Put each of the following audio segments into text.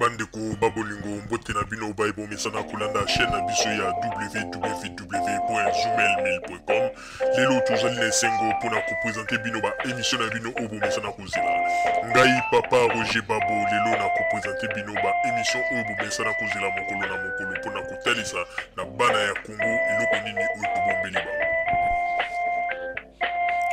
Bandeko ba bolingo, mbote na bino baye bomesana kolanda chaîne na biso ya www.zoomail1000.com. Lelo tozali na esengo mpona kopresente bino ba émission na bino oyo bomesana kozela. Ngai papa Roger Babo lelo na kopresente bino ba émission oyo bomesana kozela mokolo na mokolo mpona kotalisa na bana ya Congo eloko nini oyo tobombeli bango.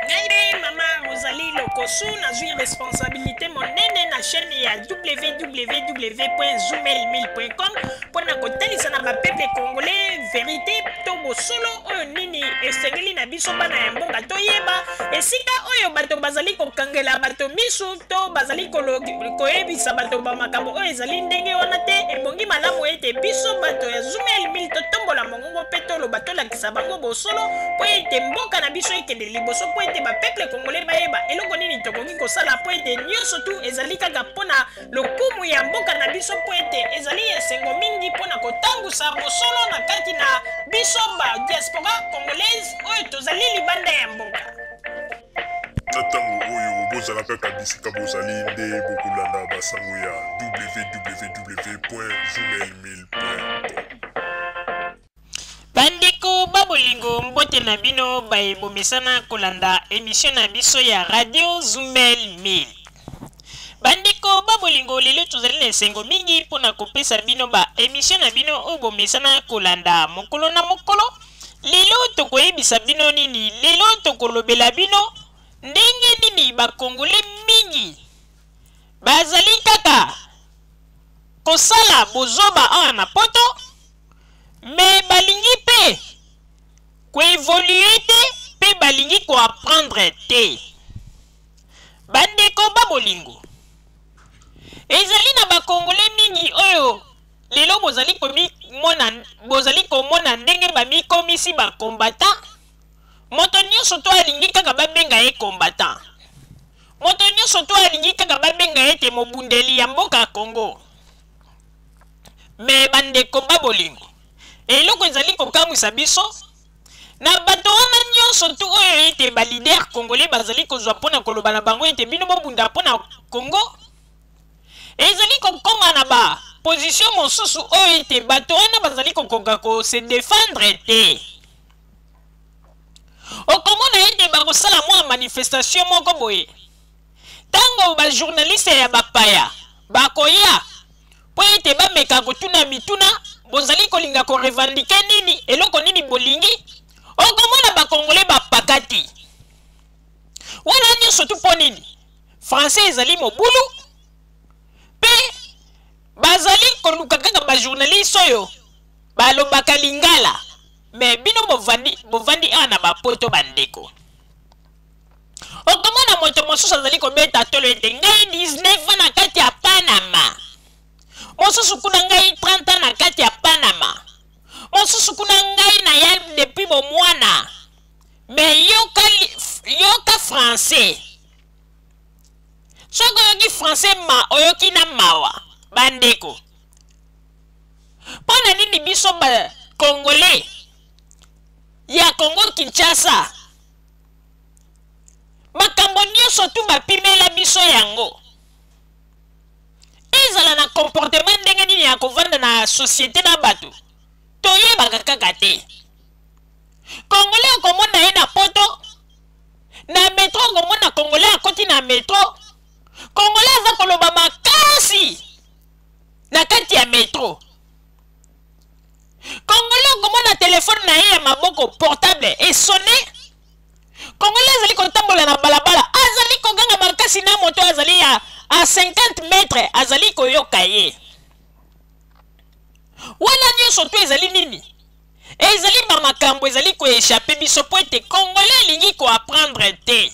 Ngai nde mama Rosalie Lokosu, nazwi responsabilité monene na chaîne ya www.zoomail1000.com mpo na kotalisa na bapeuple congolais verité to bosolo oyo nini esengeli na biso bana ya mboka toyeba esika oyo bato bazali kokangela bato misu to bazali koyebisa bato bamakambo oyo ezali ndenge wana te. Ebongi malamu ete biso bato ya Zoomail 1000 totombola mongongo mpe toloba, tolakisa bango bosolo mpo ete mboka na biso ekende liboso, mpo ete bapeuple congolais bayeba eloko nini tokoki kosala, mpo ete nyonso tu ezali kaka mpo na lokumu ya mboka na biso, mpo ete ezali esengo mingi mpo na kotambusa bosolo na kati na biso ba diaspora congolaise oyo tozali libanda ya mboka. Na ntango oyo bozala kaka bisika bozali nde bokolanda basango ya www.zoomail1000.com. Bandeko ba bolingo, mbote na bino baye bomesana kolanda emission na biso ya radio Zumel 1000. Bandeko ba bolingo, lelo tozali na esengo mingi mpona kopesa bino ba emission na bino oyo bomesana kolanda mokolo na mokolo. Lelo tokoyebisa bino nini? Lelo tokolobela bino ndenge nini ba Congolais mingi bazali kaka kosala bozoba awa na poto, me balingi mpe koevolue te mpe balingi koapprendre te. Bandeko ba bolingo, ezali na bakongole mingi oyo lelo bozali komimona, bozali komona ndenge bamikomisi bakombata. Moto nyonso to alingi kaka babenga ye combattant, moto nyonso to alingi kaka babenga ye te mobundeli ya mboka Congo. Me bandeko ba bolingo, eloko ezali kokamwisa biso na bato wana nyonso tu oyo ete ba leader congolais bazali kozwa mpo na koloba na bango ete bino bobunda mpo na Congo, ezali kokoma na ba position mosusu oyo ete bato wana bazali kokoka ko se defendre te. Okomona ete bakosala mwa manifestation moko boye, ntango bajournaliste ya bapaya bakoya mpo ete bameka kotuna mituna, bozali kolinga korevandike nini, eloko nini bolingi, okomona bakongole bapakati wana nyonso tu. Mpo nini? Français ezali mobulu mpe bazali koluka kaka bajournaliste oyo balobaka lingala. Me bino bovandi, bovandi awa na bapoto, bandeko, okomona moto mosusu azali kobeta tolo ete ngai 19 ans na kati ya Panama, mosusu kuna ngai 30 ans na kati ya Panama, mosusu kuna ngai na ya depuis bomwana. Me yoka, yoka français. Soki oyoki français ma oyoki na mawa. Bandeko, mpo na nini biso ba congolais ya Congo Kinshasa makambo nyonso tu bapimela biso yango, ezala na comportement ndenge nini ya kovanda na société na bato, toyebaka kaka te? Congolais okomona ye na poto na metro, okomona congolais akoti na metro, congolais aza koloba makasi na kati ya metro. Congolais okomona telefone na ye ya maboko portable esone, congolais azali kotambola na balabala, azali koganga makasi na moto azali ya a 50 metre azali koyoka ye. Wana nyonso to ezali nini? Ezali bamakambo ezali koechappe biso mpo ete congolais alingi koapprendre te,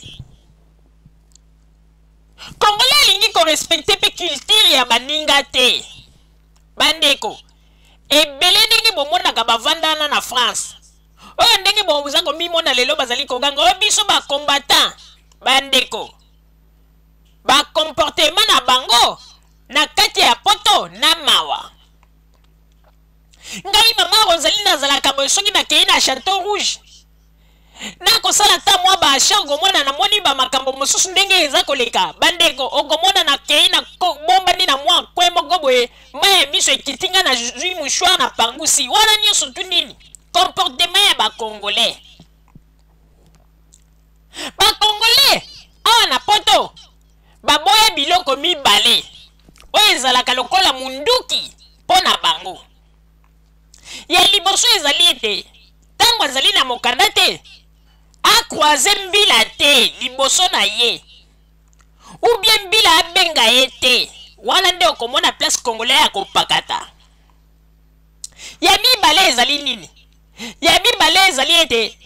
congolais alingi korespecte mpe culture ya baninga te. Bandeko ebele ndenge bomonaka bavandana na France oyo, ndenge boza komimona lelo bazali koganga oyo biso bacombattant, bandeko, bacomportement na bango na kati ya poto na mawa. Ngai mama Rosalie nazalaka boye, soki nakei na Chateau Rouge nakosala ata mwa baachat, okomona namoni bamakambo mosusu ndenge eza koleka. Bandeko, okomona nakei na bombani na mwa kwe moko boye. Mai ya miso ekiti nga nazwi mouchoir na pangusi. Wana nyonso tu nini? Comportement ya ba Congolais. Ba Congolais awa na poto baboya biloko mibale oyo ezalaka lokola munduki mpo na bango. Ya liboso ezali ete ntango azali na mokanda te, akroise mbila te liboso na ye ou bien mbila abenga ye te. Wana nde okomona place congolais ya kopakata. Ya mibale ezali nini? Ya mibale ezali ete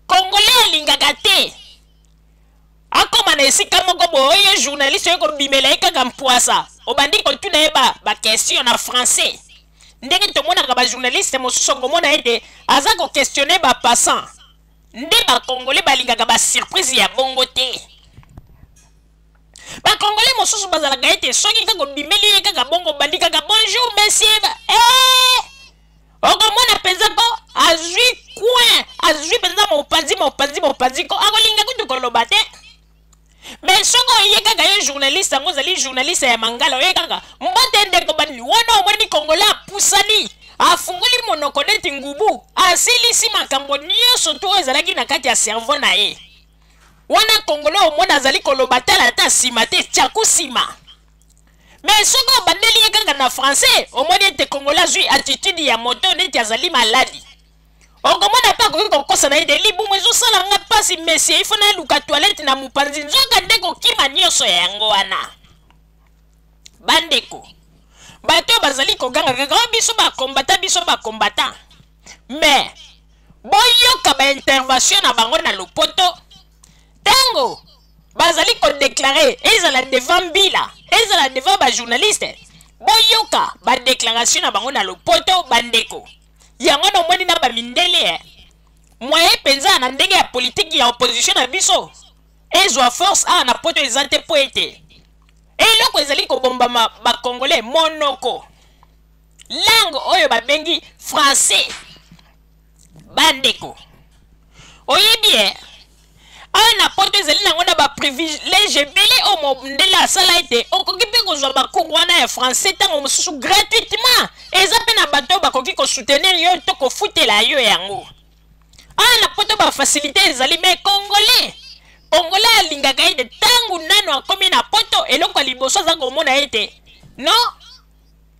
congolais alingaka te akoma na esika moko boye oyo journaliste oye kobimela ye kaka mpwasa, obandi kotuna ye ba question na français. Ndenge tomonaka ba journaliste mosusu, okomona ete aza ko questionner ba passant. Nde ba congolais balingaka ba surprise ya bongo te. Ba congolais mosusu bazalaka ete soki kaka obimeli ye kaka bongo, obandi kaka bonjour monsieur, okomona mpenza ko azwi coin, azwi mpenza mopanzi, mopanzi, mopanzi ko akolinga kutu koloba te. Mais soki oye kaka yo journaliste yango ozali journaliste ya mangala, oye kaka mbote ndeko banini wana, omoni congolais apusani, afungoli monoko neti ngubu, asilisi makambo nyonso tu oyo ezalaki na kati ya cerveau na ye. Wana congolais omona azali koloba tala ata nsima te, tyaku nsima. Mais soki obandeli ye kaka na français, omoni ete congolais azwi attitude ya moto neti azali maladi. Okomona mpe akoki kokosa na ye ete libumu ezosala nga mpasi monsieur, ifo naluka toilette na mopanzi, nzoka nde kokima nyonso ya yango wana. Bandeko, bato oyo bazali koganga kaka oyo biso bakombata, biso bakombata, mais boyoka ba intervention na bango na lopoto ntango bazali kodeklare, ezala devant mbila, ezala devant ba journaliste, boyoka ba déclaration na bango na lopoto. Bandeko, yango wana omoni na bamindele moyen mpenza na ndenge ya politiki ya opposition na biso ezwa force awa na poto eza te, mpo ete eloko ezali kobombama bakongolais monoko langue oyo babengi français. Bandeko, oyebi awa na poto ezali nango na baprivilège ebele oyo mondele asala ete okoki mpe kozwa bacours wana ya français ntango mosusu gratuitement. Eza mpe na bato oyo bakoki kosoutenir yo to kofutela yo yango. Awa na poto bafacilité ezali, mais congolais alingaka ete ntango nano akomi na poto, eloko ya liboso aza komona ete non,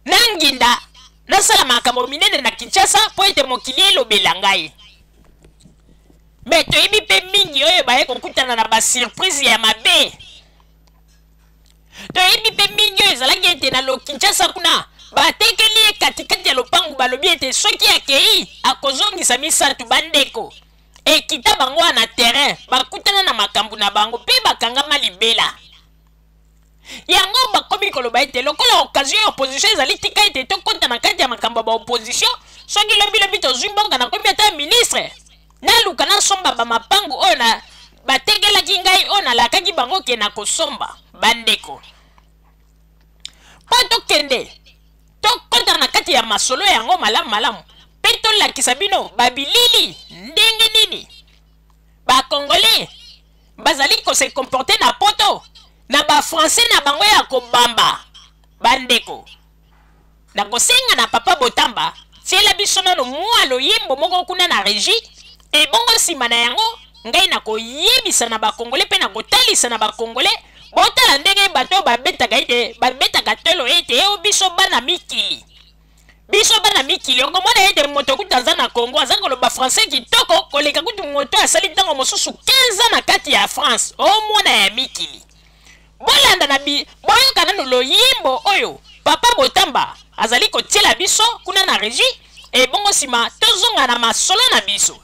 nanginda nasala makambo minene na Kinshasa mpo ete mokili elobela ngai. Me toyebi mpe mingi oyo baye kokutana na basurprise ya mabe. Toyebi mpe mingi oyo ezalaki ete na lo Kinshasa kuna batekeli ye katikati ya lopangu, balobi ete soki akei akozongisa misato. Bandeko, ekita bango wana na terrain, bakutana na makambo na bango mpe bakangama libela. Yango bakomi koloba ete lokola occasion ya opposition ezali, tika ete tokɔta na kati ya makambo ya baopposition. Soki lobilobi tozwi mboka, nakomi ata ministre, naluka nasomba bamapangu oyo na batekelaki ngai, oyo nalakaki bango ke na kosomba. Bandeko, mpo tokende tokɔta na kati ya masolo yango malamu malamu mpe tolakisa bino babilili ndenge nini bakongolais bazali kose comporter na poto na bafrançais na bango ya kobamba. Bandeko, nakosenga na papa Botamba tiela biso nano mwa loyembo moko kuna na régie, ebongo nsima na yango ngai nakoyebisa na bakongole mpe nakotalisa na bakongole. Botala ndenge bato oyo babetaka ete babetaka tolo ete eo biso bana mikili, biso bana mikili. Okomona ete moto kutu aza na Congo aza koloba français kitoko koleka kutu moto asali ntango mosusu 15 ans na kati ya France. Omona ya mikili. Bolanda na bi, boyoka nanu loyembo oyo papa Botamba azali kotiela biso kuna na régie, ebongo nsima tozonga na masolo na biso.